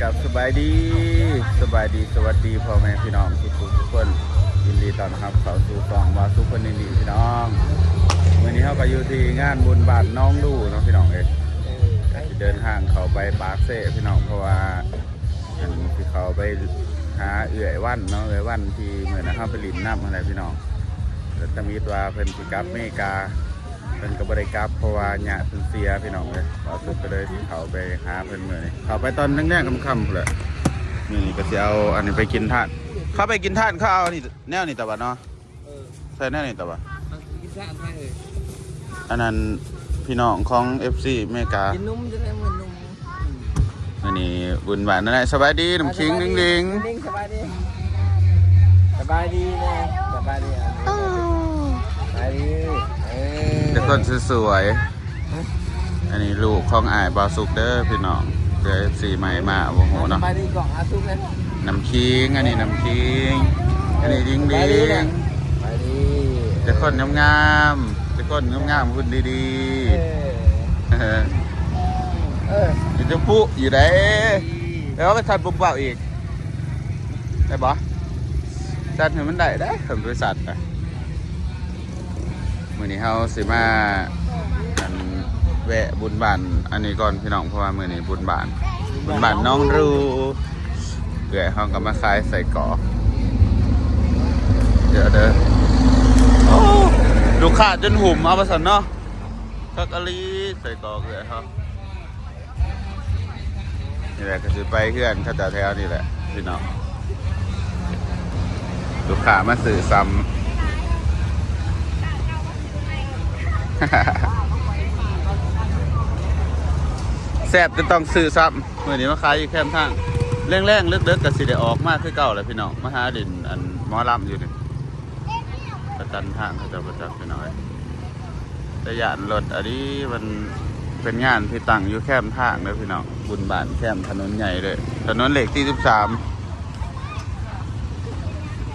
ครับ สบายดี สบายดี สวัสดีพ่อแม่พี่น้องทุกๆ ทุกคน ยินดีต้อนรับเข้าสู่ช่องบ่าวสุขคนดีๆ พี่น้อง มื้อนี้เฮาก็อยู่ที่งานบุญบ้านหนองรูเนาะพี่น้องเอ้ย เออ ก็สิเดินทางเข้าไปปากเซพี่น้อง เพราะว่า อันสิเข้าไปหาเอื้อยวันเนาะ เอื้อยวันที่มื้อนั้นเฮาไปหลิ้นนำหั้นแหละพี่น้อง แล้วทำอิดว่าเพิ่นสิกลับอเมริกา เพิ่นก็บ่ได้กลับ เพราะว่าญาติเพิ่นเสียพี่น้องเอ้ย บ่าวสุขก็เลยสิเข้าไปหาเพิ่นมื้อนี้ เข้าไปตอนแลงๆ ค่ำๆ พู้นแหละ นี่ก็สิเอาอันนี้ไปกินทาน เขาไปกินทาน เขาเอานี่ แนวนี้ตะบัดเนาะ เออ ใส่แนวนี้ตะบัด มันกินทานทางเลย อันนั้นพี่น้องของ เอฟซี อเมริกา กินนมจะได้เหมือนนม อันนี้บุญบ้านนั่นแหละ สบายดี น้ำขิง สบายดี ลิงๆ ลิงๆ สบายดี สบายดีแม่ สบายดี สบายดี เออ เป็นคนสวยๆ อันนี้ลูกของอ้ายบ่าวสุขเด้อพี่น้อง เดี๋ยว เอฟซี ใหม่มา บ่ฮู้เนาะ สบายดีก่อน อาสุขเลย น้ำขิง อันนี้น้ำขิง อันนี้ลิงๆ สบายดีนะ สบายดี แต่คนงามๆ แต่คนงามๆ หุ่นดีๆ เออ เออ เออ อยู่จุ๊บปุ๊อยู่เด้ แล้วไปสัตว์บุ้มเป่าอีก ได้บ่ สัตว์ให้มันได้เด้อ ผมไปสัตว์ไป มื้อนี้เฮาสิมา อัน แวะบุญบ้านอันนี้ก่อนพี่น้อง เพราะว่ามื้อนี้บุญบ้าน บุญบ้านหนองรู เอื้อยเฮาก็มาขายไส้กรอก เดี๋ยวเด้อ โอ้ ลูกค้าจนหุ่มเอาว่าซั่นเนาะ คักอีหลีไส้กรอกเอื้อยเฮา นี่แหละก็สิไปเฮือนเขาเจ้าแถวนี่แหละพี่น้อง ลูกค้ามาซื้อซ้ำ แซ่บจนต้องซื้อซ้ำ มื้อนี้มาขายอยู่แคมทาง แลงๆ เลิกๆ ก็สิได้ออกมาคือเก่าแหละพี่น้อง มาหาหลิ้นอันหมอลำอยู่นี่ ประจันทางเขาเจ้าประจักษ์พี่น้อง แต่ย่านรถอันนี้มันเป็นงานที่ตั้งอยู่แคมทางเด้อพี่น้อง บุญบ้านแคมถนนใหญ่เลย ถนนเลขที่สิบสาม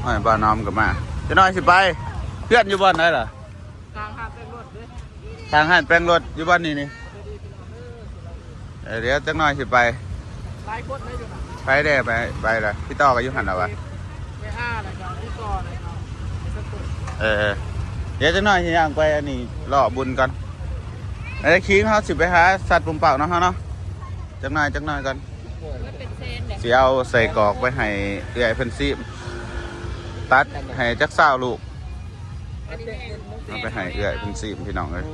อ้อย บ่าวน้อมก็มา จักหน่อยสิไป เฮือนอยู่บ่อนใดล่ะ ทางหาดแปลงรถเด้ ทางหาดแปลงรถอยู่บ่อนนี้นี่ เออ เดี๋ยวจักหน่อยสิไป หลายคนนะอยู่หั่น ไปเด้ ไป ไปละ พี่ต่อก็อยู่หั่นแล้ววะ ไปห้าแล้วก็พี่ต่อแล้วก็ เออ เดี๋ยวจักหน่อยสิย่างไปอันนี้ เลาะบุญก่อน ไอ้คิง เฮาสิไปหาสัตว์บุ้มเป่าเนาะ เฮาเนาะ จักหน่อย จักหน่อยก่อน สิเอาไส้กรอกไปให้เอื้อยเพิ่นซีม ตัดให้จักซาวลูก เอาไปให้เอื้อยเพิ่นซีมพี่น้องเอ้ย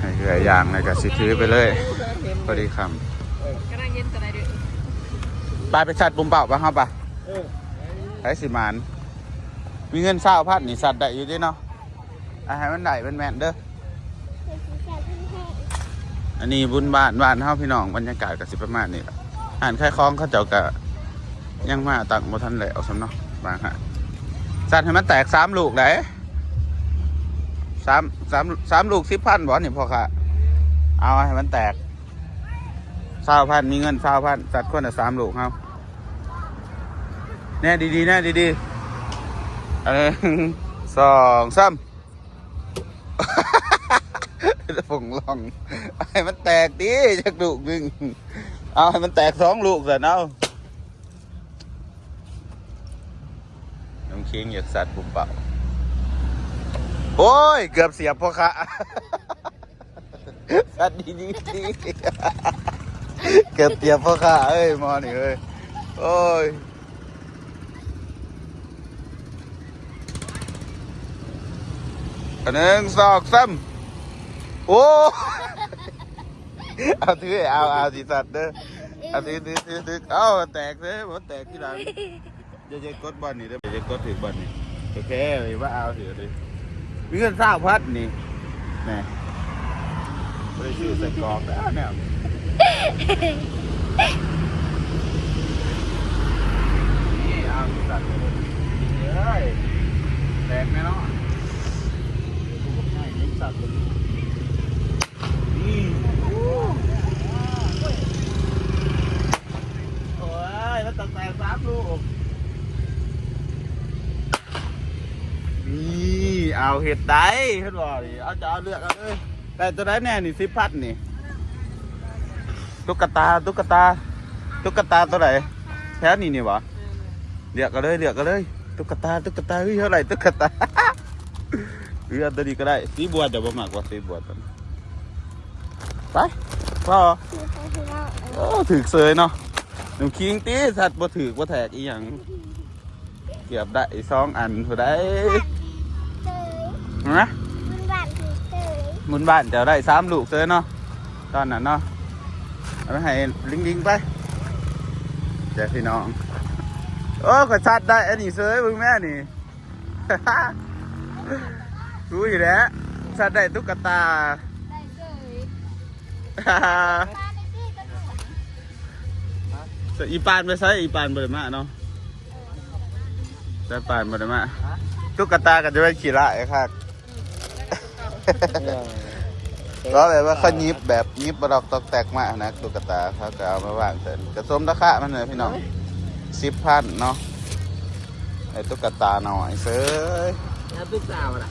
ให้เอื้อยย่างแล้วก็สิถือไปเลย พอดีค่ำ กำลังเย็นตัวใดเด้อ ไป ไปสัตว์บุ้มเป่าปะ เฮาปะ เออ ไผสิหมาน มีเงินซาวพันนี่สัตว์ได้อยู่เด้เนาะ อ่ะ ให้มันได้แม่นๆ เด้อ อันนี้บุญบ้าน บ้านเฮาพี่น้อง บรรยากาศก็สิประมาณนี้ล่ะ ร้านขายของเขาเจ้าก็ยังมาตั้งบ่ทันแล้วซ้ำเนาะ บางฮะ สัตว์ให้มันแตกสามลูกได้ สาม สาม สามลูกสิบพันบ่นี่พ่อค้า เอาให้มันแตกซาวพัน มีเงินซาวพัน สัตว์คนละสามลูกเฮา แน่ดีๆ แน่ดีๆ เออ สอง สาม ผงลอง ให้มันแตกติ จักลูกหนึ่ง เอาให้มันแตกสองลูกซะเนาะ น้องคิงอยากสัตว์บุ้มเป่า โอ้ย เกือบเสียบพ่อค้า สัตว์ดีๆ เกือบเสียบพ่อค้าเอ้ย หมอนี่เอ้ย โอ้ย อันหนึ่ง สอง สาม โอ้ เอาถือ เอา เอาสิสัตว์เด้อ เอาถือ ถือ ถือ ถือ เอา มันแตกเด้อ มันแตกทีหลัง อย่า อย่ากดบ่อนนี่เด้อ อย่ากดถือบ่อนนี่ โอเค ว่าเอาถือดิ มีเงินซาวพันนี่ แหม บ่ได้ซื้อไส้กรอกแล้วแนวนี้ นี่เอาสัตว์เลย เอ้ย แตกแน่นอน ลูกใหญ่เลี้ยงสัตว์เลย นี่ โอ้ย มันต้องแตกสามลูก นี่ เอาเฮ็ดได้ เพิ่นว่านี่ เอา จะเอาเลือกเอาเลย ได้ตัวใดแน่นี่ สิบพันนี่ ຕຸກກະຕາ ຕຸກກະຕາ ຕຸກກະຕາຕົວໃດ? ແຖວນີ້ນີ້ບໍ່? ເລືອກເອົາເລີຍ ເລືອກເອົາເລີຍ. ຕຸກກະຕາ ຕຸກກະຕາ ເຮີ້ຍ ເຮົາໄດ້ຕຸກກະຕາ. ເລືອກຕົວນີ້ກໍໄດ້. ສີບວນ ເຈົ້າບໍ່ມັກບໍ່ ສີບວນຕົວນີ້? ໄປ ພໍ. ໂອ້ ຖືກເສີຍເນາະ. ນ້ຳຂີງຕິ ສັດບໍ່ຖືກບໍ່ແທກອີ່ຫຍັງ. ເກືອບໄດ້ສອງອັນພຸ້ນໃດ໋. ຮະ? ບຸນບ້ານຖືກເສີຍ ບຸນບ້ານເຈົ້າໄດ້ສາມລູກເສີຍເນາະ ຕອນນັ້ນເນາະ. ເອົາໄປໃຫ້ລິງໆໄປ ເຈົ້າພີ່ນ້ອງ. ໂອ້ ຂ້ອຍສັດໄດ້ອັນນີ້ເສີຍ ເບິ່ງແມ່ນີ້. ກູນີ້ແຫຼະ ສັດໄດ້ຕຸກກະຕາ ໄດ້ເສີຍ. ອີ່ປານໄປໃສ? ອີ່ປານບໍ່ໄດ້ມາເນາະ. ແຕ່ປານບໍ່ໄດ້ມາ. ຕຸກກະຕາກໍຈະໄປຂີ້ຮ້າຍຄັກ. ເອີ ກໍແບບວ່າເຂົາຫຍິບແບບຫຍິບບລັອກຕອກແຕກມານະ ຕຸກກະຕາເຂົາກໍເອົາມາວາງໃສ່ ກໍສົມລາຄາມັນແຫຼະພີ່ນ້ອງ ສິບພັນເນາະ. ໄອ້ຕຸກກະຕານ້ອຍເສີຍ. ແລ້ວປຶກສາບໍ່ລະ?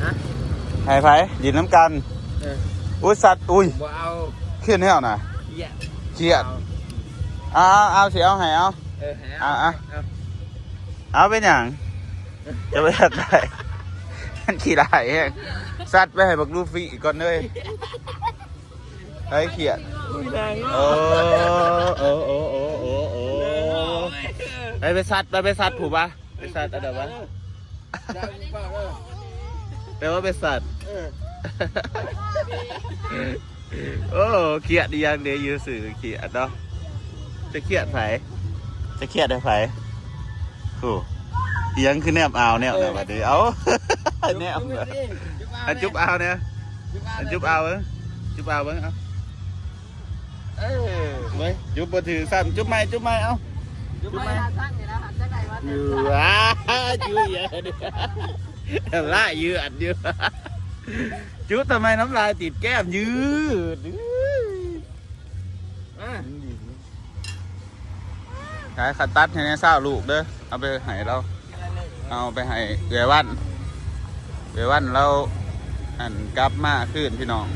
ຮະ? ໃຫ້ໃຜ? ຫຼິ້ນນຳກັນ. ເອີ ອຸ້ຍ ສັດ ອຸ້ຍ ບໍ່ເອົາ. ຄຽດແນວນະ? ຄຽດ ຄຽດ. ເອົາ ເອົາ ເອົາ ຊິເອົາໃຫ້ ເອົາ. ເອີ ໃຫ້ເອົາ ເອົາ ເອົາ ເອົາ ເປັນຫຍັງ? ຈະບໍ່ຢາກໄດ້ ມັນຂີ້ຮ້າຍແຮງ. ສັດໄປໃຫ້ບັກລູຟີກ່ອນເລີຍ. ເຮີ້ຍ ຄຽດ. ໂອ້ ໂອ້ ໂອ້ ໂອ້ ໂອ້ ໂອ້ ໄປ ໄປສັດ ໄປ ໄປສັດຜູ້ບາ ໄປສັດອັນໃດວະ? ແປວ່າໄປສັດ. ເອີ ໂອ້ ຄຽດອີ່ຫຍັງເດ ຢູ່ຊື່ຄຽດເນາະ. ຈະຄຽດໃຜ? ຈະຄຽດໃຫ້ໃຜ? ໂອ້ ອີ່ຫຍັງຄືແນບອາວແນວນະບັດນີ້? ເອົ້າ ແນບ ຈຸບອາວແດ່ ຈຸບອາວແດ່ ຈຸບອາວເບິ່ງ ຈຸບອາວເບິ່ງ ເອົາ. ເອີ ເວີຍ ຈຸບບໍ່ຖືກຊ້ຳ ຈຸບໃໝ່ ຈຸບໃໝ່ ເອົາ ຈຸບໃໝ່. ຢູ່ ອ້າ ຢູ່ເຍອະ ຫຼາຍຢູ່ອັນຢູ່ ຈຸບທຳໄມ ນ້ຳລາຍຕິດແກ້ມ ຢືດ. ອ່າ ຂາຍຂະຕັດໃຫ້ແດ່ຊາວລູກເດີ ເອົາໄປໃຫ້ລາວ ເອົາໄປໃຫ້ເອື້ອຍວັນ ເອື້ອຍວັນລາວ ອັນ ກັບມາຄືນພີ່ນ້ອງ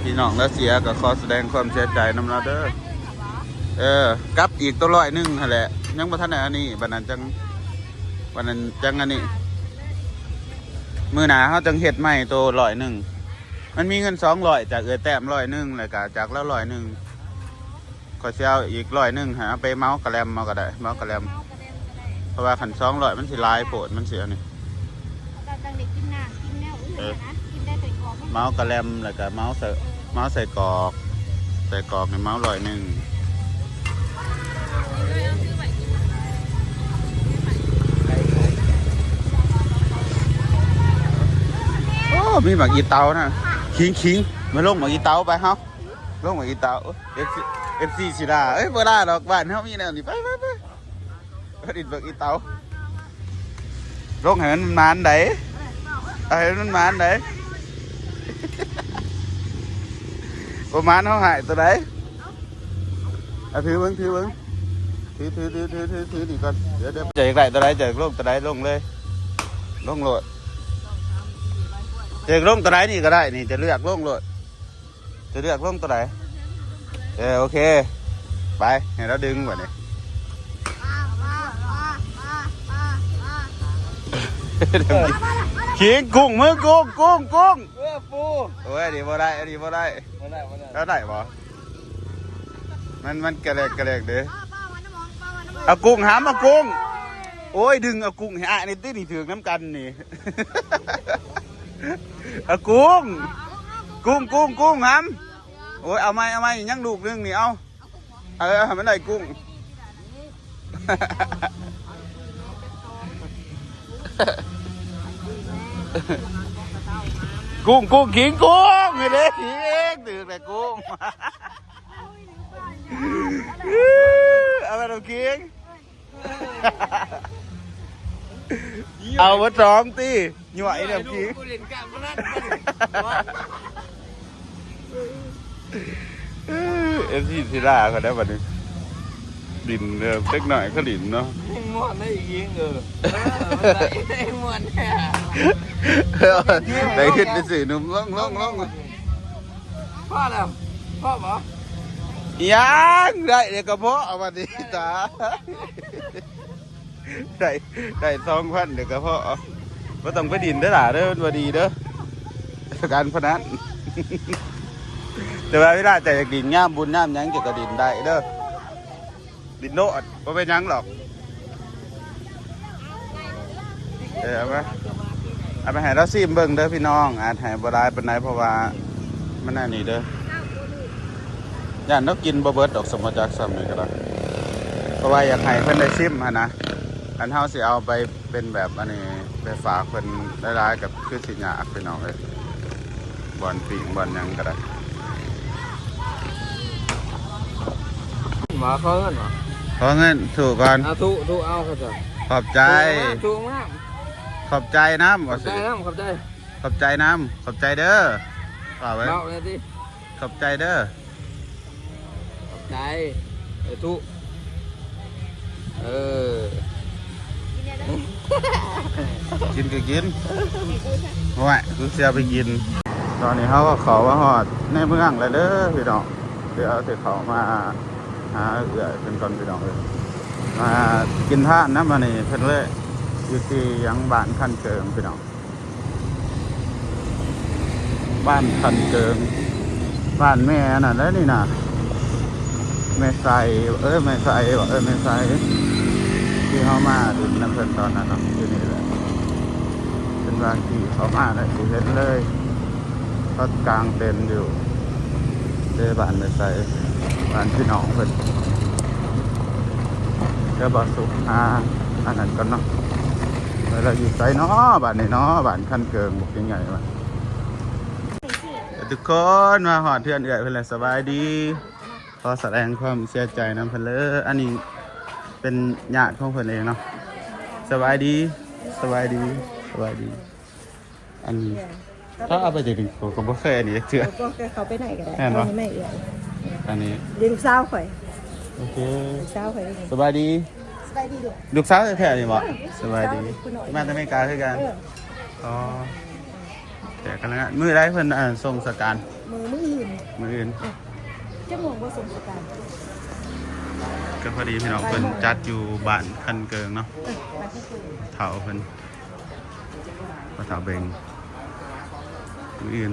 ພີ່ນ້ອງລາວເສຍ ກໍຂໍສະແດງຄວາມເສຍໃຈນຳລາວເດີ. ເອີ ກັບອີກໂຕຮ້ອຍໜຶ່ງຫັ້ນແຫຼະ ຍັງບໍ່ທັນໄດ້ອັນນີ້ ບັດນັ້ນຈັ່ງ ບັດນັ້ນຈັ່ງອັນນີ້ ມື້ໜ້າເຮົາຈັ່ງເຮັດໃໝ່ໂຕຮ້ອຍໜຶ່ງ. ມັນມີເງິນສອງຮ້ອຍ ຈາກເອື້ອຍແຕ້ມຮ້ອຍໜຶ່ງ ແລ້ວກະຈາກລາວຮ້ອຍໜຶ່ງ. ຂ້ອຍຊິເອົາອີກຮ້ອຍໜຶ່ງ ໃຫ້ເອົາໄປເມົາກະແລັມເອົາກໍໄດ້ ເມົາກະແລັມ ເມົາກະແລັມກໍໄດ້ ເພາະວ່າຄັນສອງຮ້ອຍມັນຊິຫຼາຍໂພດ ມັນຊິອັນນີ້ ເຮົາກໍຕ້ອງໄດ້ກິນນ້ຳກິນແນວອື່ນ ເອີ ນະ ກິນໄດ້ແຕ່ຂອງມັນ ເມົາກະແລັມ ແລ້ວກໍເມົາໃສ່ ເອີ ເມົາໃສ່ກອກ ໃສ່ກອກນີ້ເມົາຮ້ອຍໜຶ່ງ. ໂອ້ ມີໝາກອີເຕົານະ ຂີງໆ ມາລົງໝາກອີເຕົາໄປເຮົາ. ລົງໝາກອີເຕົາ ເອັຟຊີ ເອັຟຊີຊິດ່າ ເອີຍ ບໍ່ດ່າດອກ ບ້ານເຮົາມີແນວນີ້ ໄປ ໄປ ໄປ ດິດໝາກອີເຕົາ ລົງໃຫ້ມັນໝານໃດ ເອົາໃຫ້ມັນໝານໃດ ບໍ່ໝານເຮົາໃຫ້ຕົວໃດ ເອົາ ຖືເບິ່ງ ຖືເບິ່ງ ຖື ຖື ຖື ຖື ຖືນີ້ກ່ອນ ດຽວ ດຽວ ເຈົ້າຢາກໄດ້ຕົວໃດ ເຈົ້າຢາກລົງຕົວໃດ ລົງເລີຍ ລົງໂລດ ເຈົ້າຢາກລົງຕົວໃດນີ້ກໍໄດ້ ນີ້ ເຈົ້າເລືອກລົງໂລດ. ຈະເລືອກລົງຕົວໃດ? ເອີ ໂອເຄ ໄປ ໃຫ້ລາວດຶງບາດນີ້ ຂີງ ກຸ້ງ ມຶງ ກຸ້ງ ກຸ້ງ ກຸ້ງ ເອີ ປູ ໂອ້ຍ ອັນນີ້ບໍ່ໄດ້ ອັນນີ້ບໍ່ໄດ້ ບໍ່ໄດ້ ບໍ່ໄດ້ ລາວໄດ້ບໍ່? ມັນ ມັນກະແລກ ກະແລກເດ້ ເອົາກຸ້ງ ຫຳ ເອົາກຸ້ງ ໂອ້ຍ ດຶງເອົາກຸ້ງໃຫ້ອ້າຍນີ້ຕິ ນີ້ຖືກນຳກັນນີ້ ເອົາກຸ້ງ ກຸ້ງ ກຸ້ງ ກຸ້ງ ຫຳ ໂອ້ຍ ເອົາໃໝ່ ເອົາໃໝ່ ຍັງລູກໜຶ່ງນີ້ ເອົາ ເອີ ເອົາໃຫ້ມັນໄດ້ກຸ້ງ ກຸ້ງ ກຸ້ງ ຂີງ ກຸ້ງ ນີ້ເດ້ ຂີງ ຖືກແລ້ວກຸ້ງ ເອົາໄປນຳຂີງ ເອົາເບິດສອງຕິ ຍົວະອີກແລ້ວ ເອັຟຊີຊິລາເຂົາໄດ້ບັດນີ້ ດິນເດີ ເດັກນ້ອຍເຂົາດິນເນາະ ແຮງມ່ວນໄດ້ອີກ ເອີ ແຮງມ່ວນແທ້ ໄປຂຶ້ນໄປຊື້ໜຸ່ມ ລົງ ລົງ ລົງ ພໍແລ້ວ ພໍບໍ່? ຍັງໄດ້ເດກະເພາະ ບັດນີ້ຕາຍ ໄດ້ ໄດ້ສອງພັນເດກະເພາະ ບໍ່ຕ້ອງໄປດິນເດີຫຼ້າເດີ ມັນບໍ່ດີເດີ ການພະນັນ ແຕ່ວ່າເວລາເຈົ້າຢາກດິນຍາມບຸນຍາມຫຍັງ ເຈົ້າກະດິນໄດ້ເດີ ດິນໂລດ ບໍ່ເປັນຫຍັງດອກ. ເອີ ເອົາມາ ເອົາໄປໃຫ້ລາວຊີມເບິ່ງເດີພີ່ນ້ອງ ອາດໃຫ້ບໍ່ຫຼາຍປານໃດ ເພາະວ່າມັນອັນນີ້ເດີ ຢ້ານລາວກິນບໍ່ເບິດດອກ ສົມບໍ່ຈັກຊ່ຳນີ້ກະໄດ້ ເພາະວ່າຢາກໃຫ້ເພິ່ນໄດ້ຊີມຫັ້ນນະ ອັນເຮົາຊິເອົາໄປເປັນແບບອັນນີ້ ໄປຝາກເພິ່ນຫຼາຍໆ ກະຄືຊິຍາກພີ່ນ້ອງເອີຍ. ບ່ອນປີ້ງບ່ອນຫຍັງກະໄດ້ ມາຂໍເງິນຫວາ? ຂໍເງິນ ທຸກ່ອນ ອາ ທຸ ທຸເອົາ ເຂົາເຈົ້າ ຂອບໃຈ ທຸມາ ທຸມາ ຂອບໃຈນຳ ຂອບໃຈນຳ ຂອບໃຈ ຂອບໃຈນຳ ຂອບໃຈເດີ ວ່າໄວ້ ເວົ້າແດ່ຕິ ຂອບໃຈເດີ ຂອບໃຈ ເອີ ທຸ ເອີ ກິນກະກິນ ໂອ້ຍ ຄືຊິເອົາໄປກິນ. ຕອນນີ້ເຮົາກະເຂົ້າມາຮອດໃນເມືອງແລ້ວເດີພີ່ນ້ອງ ດຽວຊິເຂົ້າມາຫາເອື້ອຍເພິ່ນກ່ອນພີ່ນ້ອງເອີຍ ມາກິນທານນຳ ອັນນີ້ເພິ່ນເລີຍ ຢູ່ທີ່ຫຍັງ ບ້ານຄັນເກີງພີ່ນ້ອງ. ບ້ານຄັນເກີງ ບ້ານແມ່ອັນນັ້ນແຫຼະນີ້ນະ ແມ່ໄຊ ເອີ ແມ່ໄຊ ເອີ ແມ່ໄຊ ທີ່ເຮົາມາຫຼິ້ນນຳເພິ່ນຕອນນັ້ນເນາະ ຢູ່ນີ້ແຫຼະ ເພິ່ນວ່າຂີ່ເຂົ້າມາແລ້ວຊິເຫັນເລີຍ ເຂົາກາງເຕັນຢູ່ ເດ້ ບ້ານແມ່ໄຊ ບ້ານພີ່ນ້ອງເພິ່ນ ດຽວບ່າວສຸກຫາອັນນັ້ນກ່ອນເນາະ ວ່າລາວຢູ່ໃສເນາະ ບ້ານນີ້ເນາະ ບ້ານຄັນເກີງ ບັກໃຫຍ່ໆ ວ່າ ທຸກຄົນ ມາຮອດເຮືອນເອື້ອຍເພິ່ນແລ້ວ ສະບາຍດີ ຂໍສະແດງຄວາມເສຍໃຈນຳເພິ່ນເລີຍ ອັນນີ້ເປັນຍາດຂອງເພິ່ນເອງເນາະ ສະບາຍດີ ສະບາຍດີ ສະບາຍດີ. ອັນນີ້ ເຂົາເອົາໄປຈັ່ງໃດ ຂ້ອຍກະບໍ່ເຄີຍອັນນີ້ຈັກເທື່ອ ເຂົາໄປໃນກະໄດ້ ແມ່ນບໍ່? ອັນນີ້ລູກສາວຂ້ອຍ ໂອເຄ ລູກສາວຂ້ອຍ ສະບາຍດີ ສະບາຍດີລູກ ລູກສາວແທ້ໆນີ້ບໍ່? ສະບາຍດີ ມາແຕ່ອາເມລິກາຄືກັນ ອໍ ແຕ່ກະລະງານ ມື້ໃດເພິ່ນ ເອີ ສົ່ງສະການ? ມື້ ມື້ອື່ນ ມື້ອື່ນ ເອີ ຈັກໂມງບໍ່ສົ່ງສະການ? ກະພໍດີພີ່ນ້ອງ ເພິ່ນຈັດຢູ່ບ້ານຄັນເກີງເນາະ ເອີ ບ້ານຄັນເກີງ ເຖົ້າເພິ່ນ ພໍ່ເຖົ້າເບັງ ມື້ອື່ນ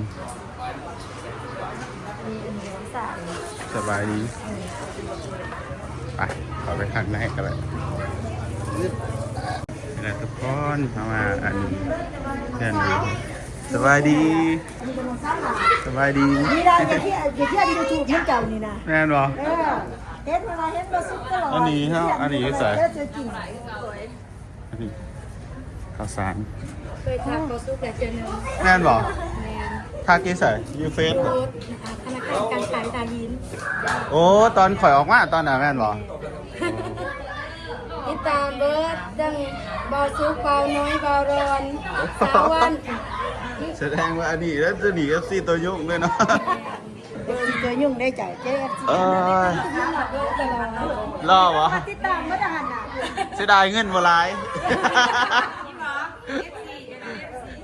ສະບາຍດີ ໄປ ເຂົ້າໄປຂ້າງໃນກະໄດ້ ນີ້ແຫຼະທຸກຄົນ ເຮົາມາອັນ ເພື່ອນ ສະບາຍດີ ສະບາຍດີ ນີ້ລະ ຢ່າເທ ຢ່າທຽບຢູທູບນຳເຈົ້ານີ້ນະ ແມ່ນບໍ່? ເອີ ເຫັນເວລາເຫັນບໍ່ສຸກຕະຫຼອດ ອັນນີ້ເຮົາ ອັນນີ້ຢູ່ໃສ? ອັນນີ້ເຂົ້າສານ ເຄີຍທັກບໍ່ສຸກແລ້ວເທື່ອໜຶ່ງ ແມ່ນບໍ່? ແມ່ນ ທັກຢູ່ໃສ? ຢູ່ເຟສບໍ່? ທະນາຄານການຂາຍທ່າຫີນ ໂອ້ ຕອນຂ້ອຍອອກມາຕອນນັ້ນແມ່ນບໍ່? ຕິດຕາມເບີດ ທັງບ່າວສຸກ ບ່າວນ້ອຍ ບ່າວດອນ ສາວວັນ ສະແດງວ່າອັນນີ້ແລ້ວ ໂຕນີ້ເອັຟຊີໂຕຍົງເລີຍເນາະ ເອັຟຊີໂຕຍົງໄດ້ເຈົ້າ ເຈົ້າເອັຟຊີ ເອີ ຫຼໍ່ບໍ່? ຕິດຕາມມາແຕ່ຫັ້ນນະ ເສຍດາຍເງິນບໍ່ຫຼາຍ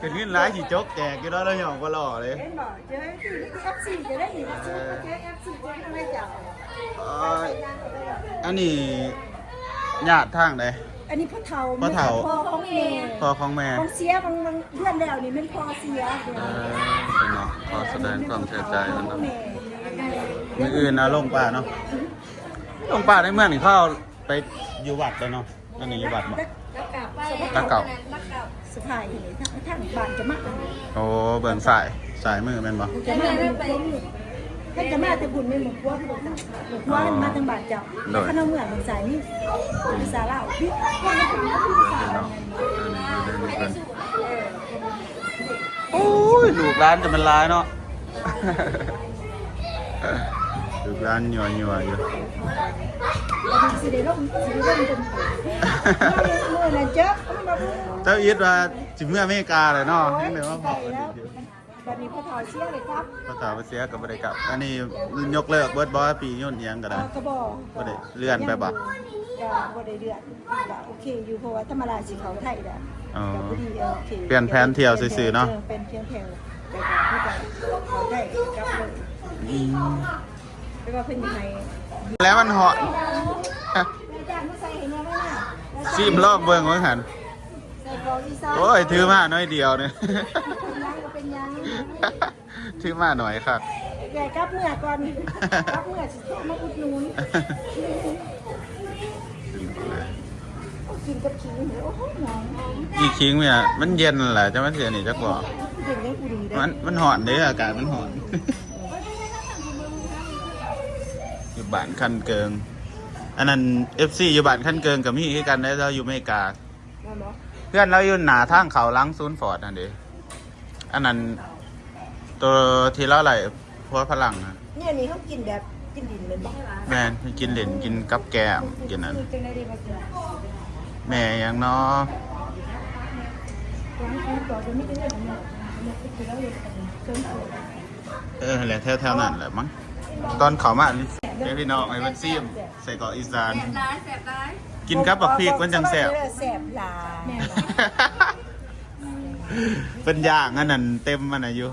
ຄັນເງິນຫຼາຍຊິຈົກແຈກຢູ່ເນາະ ລາວຍ້ອງບໍ່ຫຼໍ່ເດ້ ເຫັນບໍ່? ເຈີເອັຟຊີ ເຈົ້າໄດ້ນີ້ ເອີ ເຈີເອັຟຊີ ເຈົ້າໄດ້ເຈົ້າ ເອີ ອັນນີ້ຍາດທາງໃດ? ອັນນີ້ພໍ່ເຖົ້າ ພໍ່ເຖົ້າ ພໍ່ຂອງແມ່ ພໍ່ຂອງແມ່ ຂອງເສຍ ຂອງ ຂອງເດືອນແລ້ວນີ້ແມ່ນພໍ່ເສຍ ເອີ ເປັນເນາະ ຂໍສະແດງຄວາມເສຍໃຈນຳເນາະ ມື້ອື່ນເອົາລົງປາເນາະ ລົງປາໃນເມືອງນີ້ ເຂົາເອົາໄປຢູ່ວັດແລ້ວເນາະ ອັນນີ້ຢູ່ວັດບໍ່? ຫຼັກເກົ້າ ຫຼັກເກົ້າ ສະພາຍນີ້ ທາງ ທາງບ້ານຈະມາ ໂອ້ ເບື້ອງຊ້າຍ ຊ້າຍມືແມ່ນບໍ່? ຈະມາ ເພິ່ນຈະມາແຕ່ພຸ້ນແມ່ນໝູ່ຄົວ ໝູ່ຄົວ ອໍ ມາທາງບ້ານເຈົ້າ ໂດຍ ຄັນເອົາເມືອງເບິ່ງຊ້າຍນີ້ ພາສາລາວ ໂອ້ຍ ລູກຫຼານຈະແມ່ນຫຼາຍເນາະ ລູກຫຼານຍົວໆຢູ່ ຊິໄດ້ລົງ ຊິໄດ້ລົງເປັນ ມື້ນັ້ນເຈົ້າ ເຈົ້າອິດວ່າຊິເມືອອາເມລິກາແຫຼະເນາະ ໂອ້ຍ ຍັງໄດ້ມາພໍ້ກັນອີກຢູ່ ບັດນີ້ພໍ່ເຖົ້າເສຍເລີຍຄັບ ພໍ່ເຖົ້າເສຍກະບໍ່ໄດ້ກັບ ອັນນີ້ຍົກເລີກເບິດບໍ່? ປີ້ຍົນອີ່ຫຍັງກະໄດ້ ເອີ ກະບໍ່ ບໍ່ໄດ້ເລື່ອນໄປບໍ່? ກະບໍ່ໄດ້ເລື່ອນ ກະໂອເຄຢູ່ ເພາະວ່າທຳມະດາຊິເຂົ້າໄທແລ້ວ ອໍ ກະພໍດີ ເອີ ໂອເຄ ປ່ຽນແຜນທ່ຽວຊື່ໆເນາະ ເອີ ປ່ຽນແຜນທ່ຽວ ແຕ່ກະຄືກັນ ເຂົ້າໄທກັບເລີຍ ອືມ ແຕ່ວ່າເພິ່ນໃຫ້ ແລ້ວມັນເຫາະ ຈານມາໃສ່ໃຫ້ແດ່ວ່າ ຊີມລອງເບິ່ງວ່າຊັ້ນ. ໃສ່ກອງອີສານ ໂອ້ຍ ຖືມາໜ້ອຍດຽວນີ້ ເປັນຫຍັງກໍເປັນຫຍັງ ຖືມາໜ້ອຍຄັກ. ແກກັບເມືອກ່ອນ ກັບເມືອຊິໂທມາອຸດໜູນ. ໂອ້ ກິນກັບຂີງເດີ ໂອ້ໂຫ ຫອມໆ. ອີຂີງເນີ້ຍມັນເຢັນແຫຼະ ຈະມາເສຍນີ້ຈັກບໍ່? ເຢັນຍັງອຸ່ນເດ້ ມັນ ມັນຮ້ອນເດ້ ອາກາດມັນຮ້ອນ. ຢູ່ບ້ານຄັນເກີງ ອັນນັ້ນ ເອັຟຊີ ຢູ່ບ້ານຄັນເກີງກໍມີຄືກັນເດ້ ລາວຢູ່ອາເມລິກາ. ແມ່ນບໍ່? ເຮືອນລາວຢູ່ໜ້າທາງເຂົ້າຫຼັງສູນຟອດນັ້ນເດ້. ອັນນັ້ນ ໂຕທີ່ລາວໄລ່ຜົວຝຣັ່ງນະ. ແນວນີ້ເຮົາກິນແບບກິນດິນແມ່ນບໍ່? ແມ່ນ ກິນດິນ ກິນກັບແກ້ມ ກິນນັ້ນ. ແມ່ຫຍັງນໍ? ເອີ ຫັ້ນແຫຼະ ແຖວໆນັ້ນແຫຼະມັງ. ຕອນເຂົ້າມານີ້ ເດ້ພີ່ນ້ອງ ໃຫ້ເພິ່ນຊີມ ໃສ່ກອກອີສານ ແຊບຫຼາຍ ແຊບຫຼາຍ. ກິນກັບບັກພິກມັນຈັ່ງແຊບ ແຊບຫຼາຍ. ແມ່ນບໍ່? ເພິ່ນຍ່າງອັນນັ້ນເຕັມອັນນັ້ນຢູ່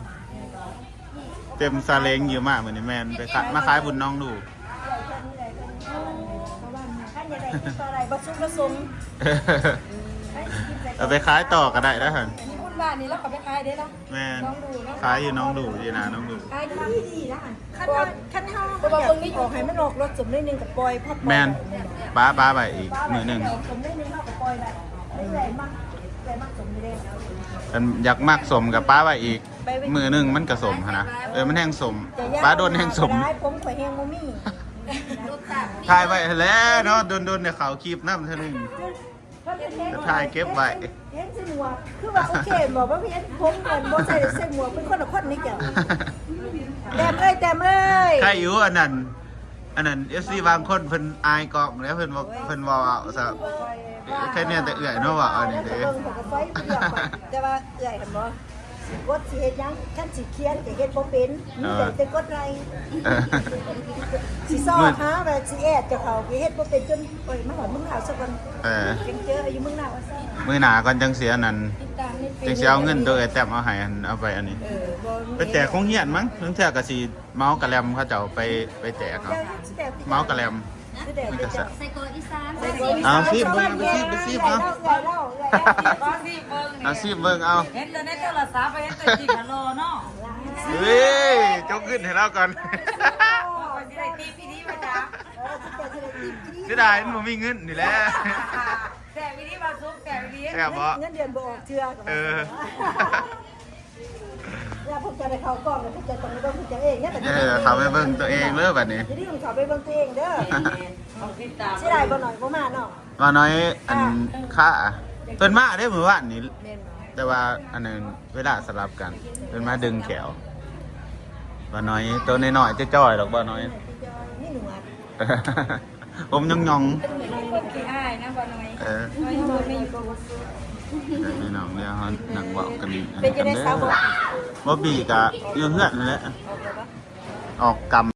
ເຕັມຊາເລັງຢູ່. ມາມື້ນີ້ແມ່ນໄປຂາຍ ມາຂາຍບຸນໜອງດູ່. ຄັນຢາກໄດ້ຕິດຕໍ່ໄດ້ ບໍ່ສຸກລະສົ່ງ ເອົາໄປຂາຍຕໍ່ກໍໄດ້ນະຫັ້ນ. ມີບຸນບ້ານນີ້ລາວກໍໄປຂາຍເດ້ເນາະ. ແມ່ນ ໜອງດູ່ເນາະ ຂາຍຢູ່ໜອງດູ່ ຢູ່ໜ້າໜອງດູ່ ຂາຍດີໆນະ. ຄັນວ່າ ຄັນເຮົາ ເພາະວ່າເບິ່ງໃນຢູທູບ ຢາກອອກໃຫ້ມັນອອກລົດສົມໜ້ອຍໜຶ່ງກໍປ່ອຍ ພັກ ແມ່ນ ປ່ອຍໄດ້ ປະ ປະໄວ້ອີກມື້ໜຶ່ງ ອອກສົມໜ້ອຍໜຶ່ງເຮົາກໍປ່ອຍໄດ້. ມັນໃຫຍ່ມັກ ແຕ່ມັກສົມຢູ່ແລ້ວ ຄັນຢາກມັກສົມກໍປະໄວ້ອີກ ໄປໄວ້ ມື້ໜຶ່ງມັນກໍສົມຫັ້ນນະ. ເອີ ມັນແຮງສົມ ຈະຍາວ ປະດົນແຮງສົມ ຍາວຫຼາຍ ຜົມຂ້ອຍແຮງບໍ່ມີ. ຖ່າຍໄວ້ຫັ້ນແຫຼະເນາະ ດົນໆໄດ້ເຂົ້າຄລິບນຳເທື່ອໜຶ່ງ. ຖ່າຍເກັບໄວ້ ເຫັນໃສ່ໝວກ ຄືວ່າໂອເຄບໍ່? ບໍ່ເຫັນ ຜົມມັນບໍ່ໃສ່ ໃສ່ໝວກ ເປັນຄົນລະຄົນນີ້ເຈົ້າ. ແຕ້ມເອີຍ ແຕ້ມເອີຍ ໃຄຢູ່. ອັນນັ້ນ ອັນນັ້ນ ເອັຟຊີ ບາງຄົນເພິ່ນອາຍກ້ອງແລ້ວ ເພິ່ນບໍ່ ເພິ່ນບໍ່ເວົ້າຊະ. ໂອ້ຍ ໃຄແນ່ແຕ່ເອື້ອຍເນາະ ເວົ້າອັນນີ້ເດ້. ເບິ່ງເຂົາກໍໄຟຜູ້ດຽວໄປ ແຕ່ວ່າເອື້ອຍຫັ້ນບໍ່ ຊິກົດຊິເຮັດຫຍັງ ຄັນຊິຂຽນກໍເຮັດບໍ່ເປັນ ມີແຕ່ ເອີ ແຕ່ກົດໄລ່. ເອີ ຊິຊອກຫາວ່າຊິແອດກັບເຂົາ ກໍເຮັດບໍ່ເປັນ ຈົນ ໂອ້ຍ ມາຮອດເມືອງລາວຊະກ່ອນ. ເອີ ຈັ່ງເຈີຢູ່ເມືອງລາວວ່າຊັ້ນ. ມື້ໜ້າກ່ອນຈັ່ງຊິອັນນັ້ນ ຕິດຕາມໃນເຟສ ຈັ່ງຊິເອົາເງິນໂຕເອື້ອຍແຕ້ມເອົາໃຫ້ ອັນ ເອົາໄປອັນນີ້ ເອີ ບໍ່ ໄປແຈກໂຮງຮຽນມັງ. ລາງເທື່ອກໍຊິເໝົາກະແລັມເຂົາເຈົ້າໄປ ໄປແຈກເນາະ ເຈົ້າເຮັດແບບ ເໝົາກະແລັມ. ຄືແບບ ມັນກໍແຊບ ໃສ່ກອກອີສານ ໃສ່ກອກອີສານ. ເອົາຊີມເບິ່ງ ຊີມ ຊີມເອົາ ເອົາ ຊີມເບິ່ງ ເອົາ ເຫັນແຕ່ໃນໂທລະສັບ ເຫັນແຕ່ຈິງກະລໍເນາະ. ເອີຍ ຈົກເງິນໃຫ້ລາວກ່ອນ ຂ້ອຍຊິໄດ້ຕິບອີ່ຫຼີວ່າຈ້າ. ເສຍດາຍມັນບໍ່ມີເງິນນີ້ແຫຼະ. ແຊບອີ່ຫຼີ ບ່າວສຸກ ແຊບອີ່ຫຼີ. ແຊບບໍ່? ເງິນເດືອນບໍ່ອອກເທື່ອ. ເອີ ແລ້ວພວກເຈົ້າໄດ້ເຂົ້າກ້ອງແລ້ວ ພວກເຈົ້າຕ້ອງໄດ້ເບິ່ງພວກເຈົ້າເອງເດ້. ເອີ ເຂົ້າໄປເບິ່ງຕົວເອງເລີຍບັດນີ້ ຢ່າລືມເຂົ້າໄປເບິ່ງຕົວເອງເດີ. ເສຍດາຍບໍ່ໜ້ອຍບໍ່ມາເນາະ. ບ່າວນ້ອຍ ອັນ ອ່າ ຄ່າ ເພິ່ນມາເດ້ມື້ວານນີ້ ແມ່ນບໍ່? ແຕ່ວ່າອັນນັ້ນເວລາສະຫຼັບກັນ ເພິ່ນມາດຶງແຂ້ວ. ບ່າວນ້ອຍໂຕນ້ອຍໆ ຈ່ອຍໆດອກ ບ່າວນ້ອຍ ມີໜວດ ຜົມຫຍ້ອງໆ. ເປັນຄົນຂີ້ອາຍນະ ບ່າວນ້ອຍ. ເອີ ນ້ອຍຍັງບໍ່ມີ. ພີ່ນ້ອງ ດຽວເຮົານັ່ງເວົ້າກັນ ເປັນຈັ່ງໃດສາວບໍ? ບອບບີກະຢູ່ເຮືອນຫັ້ນແຫຼະ ອອກແລ້ວບໍ່? ອອກກຳ.